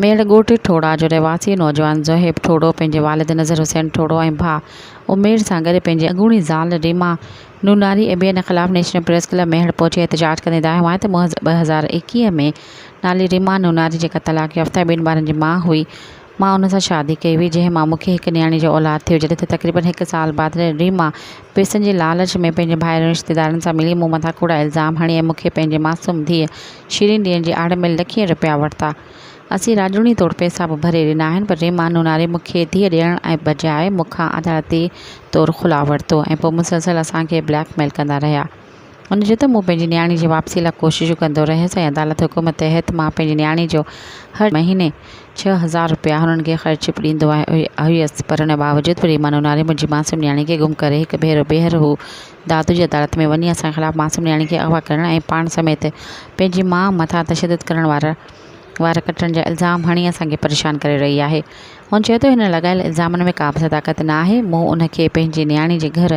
ميڙ ڳوٺ ٺوڙها جو رهواسي نوجوان زوهيب ٺوڙهو پنهنجي والد نظر حسين ٺوڙهو ۽ ڀاء عمير سان گڏ پنهنجي اڳوڻي زال ريما نوناري ۽ ٻين خلاف نيشنل پريس ڪلب ميهڙ پهچي احتجاج ڪندي دانهيو آهي ته مون 2021 ۾ نالي ريما نوناري جيڪا طلاق يافته ۽ ٻن ٻارن جي ماء هئي مان ان سان شادي ڪئي هئي جنهن مان مون کي هڪ نياڻي جو اولاد ٿيو جڏهن ته تقريبن هڪ سال بعد ريما پئسن جي لالچ ۾ پنهنجي ڀائرن رشتيدارن سان ملي مون مٿان ڪوڙا الزام هڻي ۽ مون کي پنهنجي معصوم ڌيء شيرين ڏيڻ جي آڙ ۾ لکين رپيا ورتا. اسين راڄوڻي طور پئسا به ڀري ڏنا آهن پر ريما نوناري مون کي ڌيء ڏيڻ بجاء مون کان عدالتي طور خلع ورتو ۽ پوء مسلسل اسان کي بليڪ ميل ڪندا رهيا. هن چيو ته مون پنهنجي نياڻي جي واپسي لاء ڪوششون ڪندو رهيس ۽ عدالت حڪم تحت مان پنهنجي نياڻي جو هر مهيني 6000 رپيا هنن کي خرچ به ڏيندو هيس پر ان باوجود به ريما نوناري منهنجي معصوم نياڻي کي گم ڪري هڪ ڀيرو ٻيهر هو دادو جي عدالت ۾ وڃي اسان خلاف معصوم نياڻي کي اغوا ڪرڻ ۽ پاڻ سميت پنهنجي ماء مٿان تشدد ڪرڻ وارا وار ڪٽڻ جا الزام هڻي اسان کي پريشان ڪري رهي آهي. هن چيو ته هن لڳايل الزامن ۾ ڪابه صداقت نه آهي مون ان کي پنهنجي نياڻي جي گهر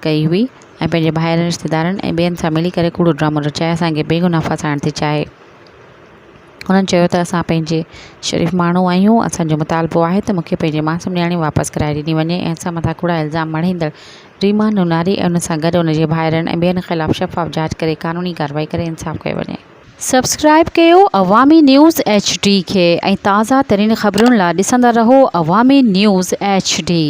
ڪئي هئي ۽ پنهنجي ڀائرن، رشتيدارن ۽ ٻين سان ملي ڪري ڪوڙو ڊرامو رچائي اسان کي بيگناهه ڦاسائڻ ٿي چاهي. هنن چيو ته اسان پنهنجي شريف ماڻهو آهيون، اسان جو مطالبو آهي ته مون کي پنهنجي معصوم نياڻي واپس ڪرائي ڏني وڃي ۽ اسان مٿان ڪوڙا الزام مڙهيندڙ ريما نوناري ۽ ان سان گڏ ان جي ڀائرن ۽ ٻين خلاف شفاف جاچ ڪري قانوني ڪارروائي ڪري انصاف ڪيو وڃي. سبسڪرائيب ڪيو عوامي نيوز ايڇ ڊي کي ۽ تازه ترين خبرن لا ڏسندا رهو عوامي نيوز ايڇ ڊي.